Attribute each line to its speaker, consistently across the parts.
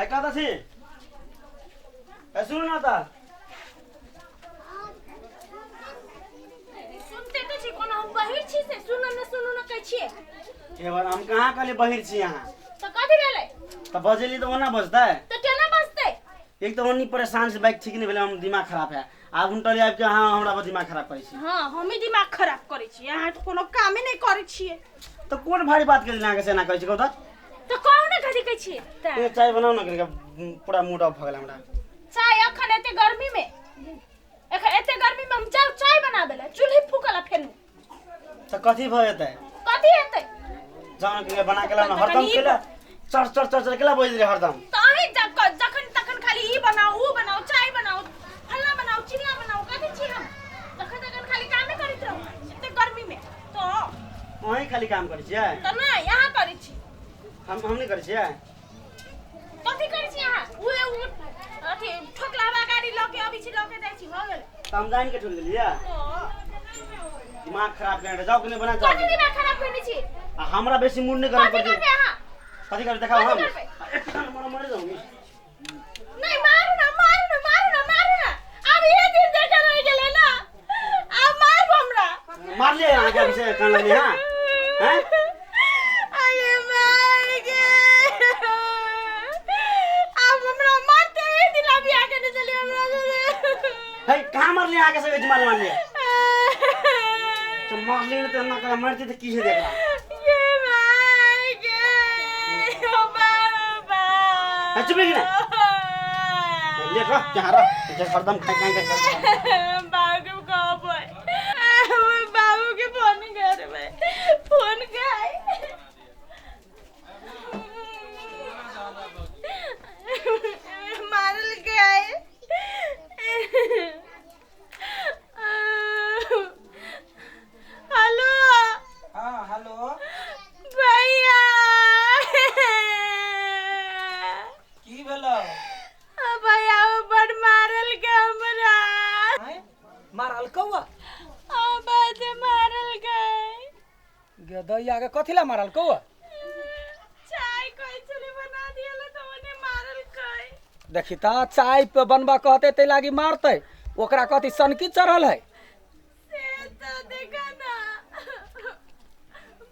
Speaker 1: है कतऽ छी? है सुनू ने तऽ।
Speaker 2: सुनते तऽ छी, कोनो हम बहिर छी से सुनू ने सुनू ने कहै छियै।
Speaker 1: हे बार हम कहाँ कहलियै बहिर छी अहाँ?
Speaker 2: तऽ कथी भेलै?
Speaker 1: तऽ बजेली तऽ ओना बजतै।
Speaker 2: तऽ केना बजतै?
Speaker 1: एक तऽ ओनी परेशान से बाइक ठीक नहि भेलै, हम दिमाग खराब है। आब उनटल आबि के अहाँ हमरा पर दिमाग खराब करै छी।
Speaker 2: हँ, हमही दिमाग खराब करै छी, अहाँ तऽ कोनो कामे नहि करै छियै।
Speaker 1: तऽ कोन भारी बात करै अहाँके से एना करै छी कहू तऽ?
Speaker 2: तऽ कहू ने कथी कहै छियै तऽ।
Speaker 1: ए चाय बनाउ ने कनिका, पूरा मूड ऑफ भऽ गेल हमरा।
Speaker 2: चाय अखन एते गर्मी में, एखन एते गर्मी में हम जाउ चाय बनाबे ला? चूल्ही फूकला फेनु।
Speaker 1: तऽ कथी भऽ जेतै?
Speaker 2: कथी हेतै?
Speaker 1: जाउ ने कनिका बना के लाउ ने। हरदम केला चर चर चर चर केला बजैत रहै हरदम।
Speaker 2: तऽ अहीं जखन तखन खाली ई बनाउ ऊ बनाउ, चाय बनाउ, फल्ला बनाउ, चिल्ला बनाउ। कथी छी हम? जखन तखन खाली कामे करैत रहू एते गर्मी में तऽ।
Speaker 1: अहीं खाली काम करै छियै?
Speaker 2: तऽ नहि, अहाँ करै छी।
Speaker 1: हम नहि करै छियै?
Speaker 2: कथी करै छी अहाँ? उहे उ अथी ठोकलावा गाड़ी लऽ के अबै छी, लऽ के जाइ छी, भऽ गेल।
Speaker 1: तऽ हम जानि के ठोकि देलियै? दिमाग खराब केने जाउ कि नहि बना जाउ।
Speaker 2: कथी दिमाग खराब केने छी?
Speaker 1: आ हमरा बेसी मूड नहि करऽ
Speaker 2: कथी
Speaker 1: पड़तै।
Speaker 2: करबै अहाँ?
Speaker 1: कथी करबै देखाउ।
Speaker 2: कथी
Speaker 1: हम
Speaker 2: करबै?
Speaker 1: एक कान मार मारि जाउ।
Speaker 2: नहीं, मारू ना, मारू ना, मारू ना, मारू ना। आब ये दिन देखा रह गेलै ना, आब मारू हमरा।
Speaker 1: मारलियै अहाँके अभी से कान लगलियै? हाँ हैं?
Speaker 2: अरे मार गे, आब हमरा मारते ही दिन अभी आके नहीं चली हमरा से।
Speaker 1: है कहाँ मारलियै अहाँके से मार मारलियै तो? मारलियै ने तऽ एना करा मारतै तऽ की हेतै एकरा?
Speaker 2: ये मार गे, ओ बाबा।
Speaker 1: है चुप रही ना ले, रह यहाँ रह जब हरदम खाइ खाइ खाइ खाइ।
Speaker 2: बाबू के कहबै, बाबू के फोन करबै, फोन कर। मारल गए। हेलो।
Speaker 3: हाँ, हेलो।
Speaker 2: भैया।
Speaker 3: की भेलो?
Speaker 2: भैया, ओ बड़ मारल के हमरा।
Speaker 3: आँय, मारल कौआ?
Speaker 2: बस मारल गए।
Speaker 3: गे दैया के, कथी ला मारल कौआ?
Speaker 2: चाय कोई चले बना दिया तो ओने मारल गए।
Speaker 3: देखी तऽ, चाय पे बनबा कहते तै लागी मारतै ओकरा? कथी सनकी चढ़ल है?
Speaker 2: से तो देखा ना,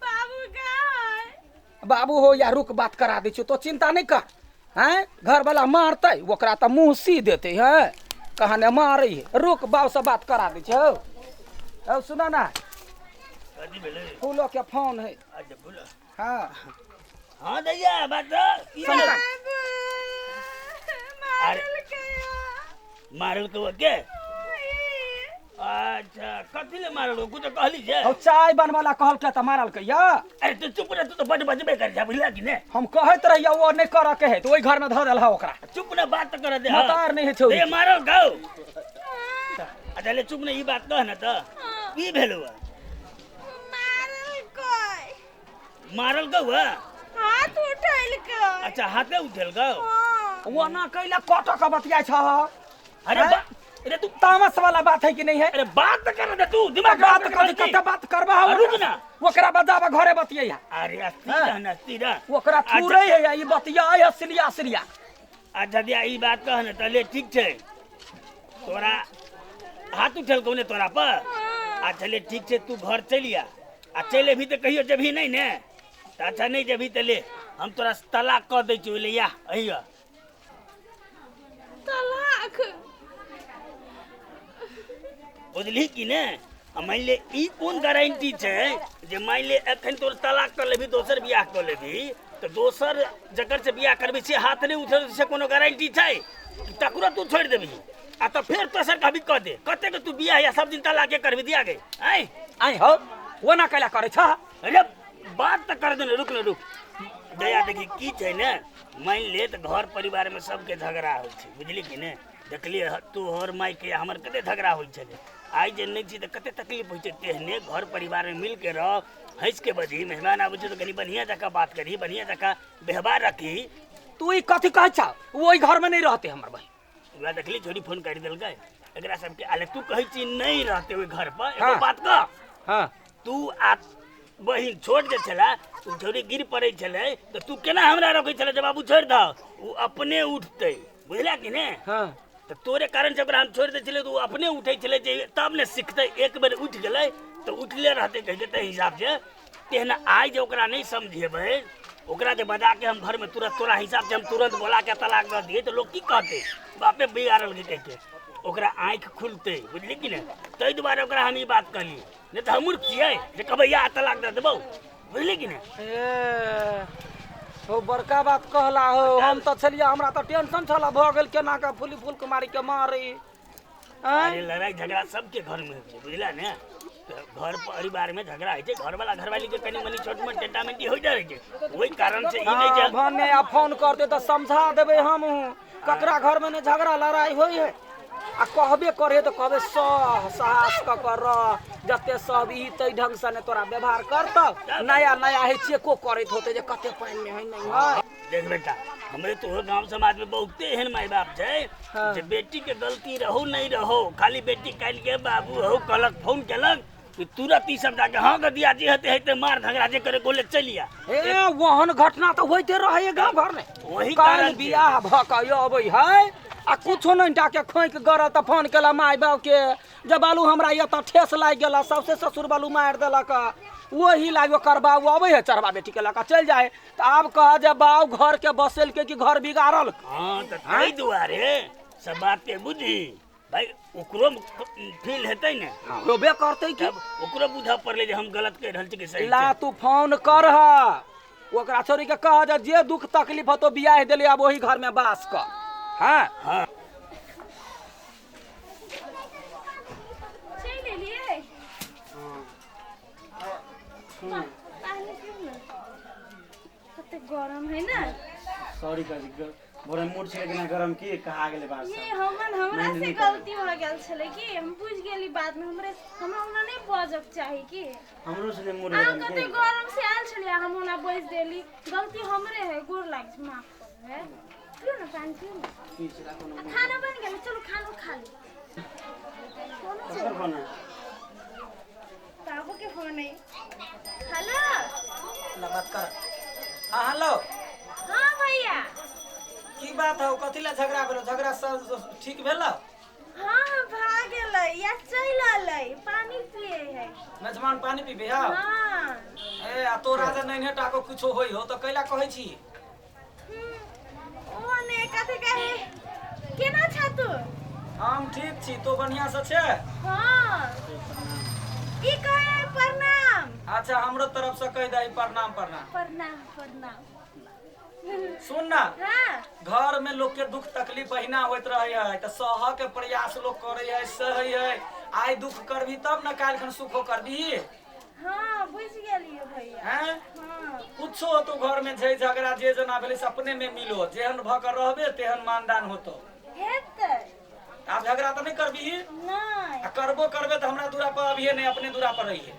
Speaker 2: बाबू कहाँ है?
Speaker 3: बाबू हो या, रुक, बात करा दै छियौ, तो चिंता नहीं कर। हैं, घर वाला मारतै ओकरा तऽ मुँह सी देतै। है कहने मारै है, रुक, बाबू से बात करा दै छियौ। हौ, सुना ना।
Speaker 4: कथी भेलै?
Speaker 3: फूलो के फोन है।
Speaker 4: अच्छा, बोलो।
Speaker 3: हाँ।
Speaker 4: हाँ दैया, बात की
Speaker 3: समझा।
Speaker 2: बाबू मारल गया।
Speaker 4: मारल के के? अच्छा, कथी ले मारल हो? कुछ कहली छै?
Speaker 3: हौ, चाय बनबा ला कहलकै तऽ मारलकै या।
Speaker 4: अरे तू चुप रह, तू तो बड बजबे कर छै, बुझला कि ने?
Speaker 3: हम कहैत रहियै ओ नहि करऽ के है तऽ ओहि घर में धऽ देलहा ओकरा।
Speaker 4: चुप ने, बात तऽ कर दे।
Speaker 3: मतार नहि होइ छै।
Speaker 4: ए मारल गौ। अच्छा ले, चुप ने, ई बात कह ने तऽ की भेलौ?
Speaker 2: मारल कोई।
Speaker 4: मारल गौ?
Speaker 2: हाथ उठैल के।
Speaker 4: अच्छा, हाथे उठेल गौ?
Speaker 2: हाँ।
Speaker 3: ओना कैला कट के बतियाइ छ?
Speaker 4: अरे
Speaker 3: हैं?
Speaker 4: अरे तू
Speaker 3: तामस वाला बात है कि नहीं है?
Speaker 4: अरे बात तऽ कर दे तू, दिमाग
Speaker 3: बात
Speaker 4: खराब
Speaker 3: कर,
Speaker 4: कर
Speaker 3: कते बात करबा हौ?
Speaker 4: रुक ना।
Speaker 3: ओकरा बजाबा, घरे बतियै।
Speaker 4: अरे अस्थिर रह न, अस्थिर रह।
Speaker 3: ओकरा थूरै है, ई बतिया है सिलिया सिलिया।
Speaker 4: अच्छा दिया, ई बात कह ने तऽ। ले ठीक छै, तोरा हाथ उठल ने तोरा पर? अच्छा ले ठीक छै, तू घर चलि आ, आ चलि अबही तऽ कहियो जेबही नहि ने? तऽ अच्छा, नहि जेबही तऽ ले, हम तोरा तलाक कऽ दै छियौ। ले या, अहिया।
Speaker 2: तलाक?
Speaker 4: बुझली कि ने? आ मानि ले ई कोन गारंटी छै जे मानि ले एखन तोर तलाक कऽ लेबही, दोसर बियाह कऽ लेबही, तऽ दोसर जकर से बियाह करबही से हाथ नहि उठल, से कोनो गारंटी छै? तकरो तू छोड़ि देबही आ तऽ फेर दोसर कभी कऽ दे। कतेक तू बियाह या सब दिन तलाके करबही दिया गे? आँय?
Speaker 3: आइ हौ, ओना कैला करै छ?
Speaker 4: अरे बात तऽ कर दे ने, रुक ने, रुक। दया, देखी की छै ने, मानि ले तऽ घर परिवारमे सबके झगड़ा होइ छै, बुझली कि ने? देखलियै तोहर मायके हमर कते झगड़ा होइ छलै, आइ जे नहि छी तऽ कते तकलीफ होइ छै। तेहने घर परिवारमे मिलके रह, हँसिके बजही, मेहमान आबै छै तऽ कनि बढ़िआँ जकाँ बात करही, बढ़िआँ जकाँ व्यवहार रखही।
Speaker 3: तू ई कथी कहै छ? ओहि घर में नहीं रहते हमर बहिन।
Speaker 4: वएह देखली, छोरी फोन काटि देलकै। एकरा सबके अले तू कहै छी नहि रहते ओहि घर पर, एगो
Speaker 3: हाँ।
Speaker 4: बात कह।
Speaker 3: हाँ।
Speaker 4: तू आ बहिन छोट जे छला ओ छौरी गिर पड़ै छलै तऽ तू केना हमरा रोकै छलै जे बाबू छोड़ि दह, ओ अपने उठतै, बुझला कि ने?
Speaker 3: हाँ।
Speaker 4: तऽ तोरे कारण से ओकरा हम छोड़ि दै छलियै तऽ ओ अपने उठै छलै जे तब ने सिखतै। एक बेर उठि गेलै तऽ उठले रहतै कहिके, ताहि हिसाबसँ तेहन आइ जे ओकरा नहि समझेबै, ओकरा जे बजा के हम घरमे तुरंत तोरा हिसाबसँ हम तुरंत बोला के तलाक दऽ दियै तऽ लोक की कहतै, बापे बिगाड़ल कहिके। ओकरा आँखि खुलतै, बुझली कि नहि? ताहि दुआरे ओकरा हम ई बात कहलियै, नहि तऽ हम मूर्ख छियै जे कहबै या तलाक दऽ देबौ, बुझली कि नहि?
Speaker 3: ए हो बड़का बात कहला हो। हम तऽ छलियै, हमरा तऽ टेंशन छल भऽ गेल केना कऽ फूली फूल कुमारी के मारी।
Speaker 4: अरे लड़ाई झगड़ा सबके घर में होइ छै, बुझला ने? तऽ घर परिवार में झगड़ा होइ छै, घरवाला घरवाली के कनि मनि छोट मोट टेंटा मेंटी होइत रहै छै, ओहि कारण से ई नहि छै।
Speaker 3: भने आ फोन करते तऽ समझा देबै हमहूँ, ककरा घर में ने झगड़ा लड़ाई होइ है। आ कहबे करे तऽ कहबे सह साहस कऽ कऽ रह, जते सब ई तै ढंग से ने तोरा व्यवहार करतौ। नया नया है चेको करैत होते जे कते पानि में है नहीं है।
Speaker 4: देख बेटा, हमरे तोहर गांव समाज में बहुते एहन माय बाप छै
Speaker 3: हाँ।
Speaker 4: जे बेटी के गलती रहो नहीं रहो, खाली बेटी काल्हि के बाबू हो कहलक, फोन केलक कि तुरंत ई सब जाके हाँ दिया जे हेते हेते मार झगड़ा जे करे गोले चलि आ।
Speaker 3: ए वहन घटना तऽ होइते रहे गाँव घर में।
Speaker 4: वही
Speaker 3: काल्हि
Speaker 4: कारण छै।
Speaker 3: बियाह भऽ कऽ अबै है आ कुछो नहि टाके खोंकि गरल तऽ फोन केला माय बाप के जे बालू हमरा एतऽ ठेस लागि गेल, सबसे ससुर बालू मारि देलक। वही लागि ओकर बाबू अबै है चढ़बा बेटी के लऽ कऽ चलि जाइ है। तऽ आब कह जे बाउ घर के बसेलकै कि घर बिगाड़ल?
Speaker 4: हाँ तऽ ताहि दुआरे सब बात के बुझी भाई, ओकरो फील हेतै ने,
Speaker 3: होबे करतै कि
Speaker 4: तब ओकरो बुझऽ पड़लै जे हम गलत कहि रहल छी कि सही।
Speaker 3: ला तू फोन कर, ओकरा छोड़ी के कह जे जे दुख तकलीफ होतो बियाह देली, आब ओही घर में बास कर। हाँ
Speaker 4: हाँ
Speaker 2: चलि एलियै? पानी पीउ ने, कते गरम है ने।
Speaker 1: सॉरी काजी, बड़ा मूड छलै केना गरम की कहा गेलै बात।
Speaker 2: ये हमन हमरा से गलती हो गेल छलै कि हम बुझ गेली बाद में, हमरे हमरा ओना नहीं बजक चाही कि
Speaker 1: हमरो से मूड
Speaker 2: अहाँ
Speaker 1: गरम
Speaker 2: कते
Speaker 1: के
Speaker 2: गरम से आयल छलियै, हम ओना बजि देली, गलती हमरे है, गोर लागि छै, माफ करू। है पिउ ने पानी पिउ ने।
Speaker 1: की छलै कोनो
Speaker 2: आ खाना बनि गेल, चलू खानो खा ली। कोनो छै
Speaker 1: ककर फोन है?
Speaker 2: बाबू के फोन है। हेलो
Speaker 3: ला बात कर। हाँ हेलो।
Speaker 2: हाँ भैया
Speaker 3: की बात है, कथी ला झगड़ा भेलो? झगड़ा सब ठीक भेलो?
Speaker 2: हाँ भा गेलै या चलि अलै, पानी पिए है।
Speaker 3: मेजबान पानी पीबे? हाँ।
Speaker 2: हाँ।
Speaker 3: ए आ तोरा जे नैने टाको कुछो होई हो तऽ कैला कहै छी?
Speaker 2: ओ ने कथी कहे, केना छ तू?
Speaker 3: हम ठीक छी, तो बढ़िया से छे?
Speaker 2: हाँ ई कहे प्रणाम।
Speaker 3: अच्छा हमरो तरफ से कहि दही प्रणाम प्रणाम।
Speaker 2: प्रणाम प्रणाम।
Speaker 3: सुन ना।
Speaker 2: हाँ।
Speaker 3: घर में लोग के दुख तकलीफ अहिना होइत रहे है तऽ सह के प्रयास लोग करे है, सहै है। आइ दुख करबी तब न काल्हि खन सुखो करबी।
Speaker 2: हाँ बुझ गेलियै भैया।
Speaker 3: हैं?
Speaker 2: हाँ।
Speaker 3: कुछो तो घर में झै झगड़ा जे जना भेलै से अपने में मिलो, जेहन भऽ के रहबे तेहन मानदान होतो।
Speaker 2: हेतै।
Speaker 3: आब झगड़ा तऽ नहीं करबी?
Speaker 2: नहीं।
Speaker 3: आ करबो करबे तऽ हमरा दूरा पर अभिये नहीं, अपने दूरा पर रहिए।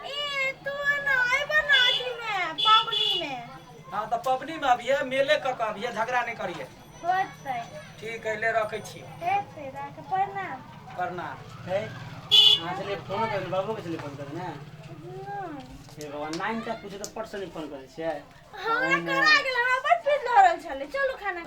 Speaker 2: ए तू ना अइबा ना अथी में पबनी में?
Speaker 3: हाँ तऽ पबनी में अभिये मेले कऽ के अभिये, झगड़ा नहीं करिए।
Speaker 2: होतै।
Speaker 3: ठीक है, ले रखै छी।
Speaker 2: हेतै, राख। प्रणाम।
Speaker 3: प्रणाम।
Speaker 1: है अहाँ छलियै फोन करे, बाबू के छलियै फोन करे ने?
Speaker 2: नहीं।
Speaker 1: हे भगवान, नाइन तक पूछे तऽ पट से नहीं फोन करै छियै।
Speaker 2: हमरा करा गेल, हमरा बड़ पीठ धरल छलै। चलू खाना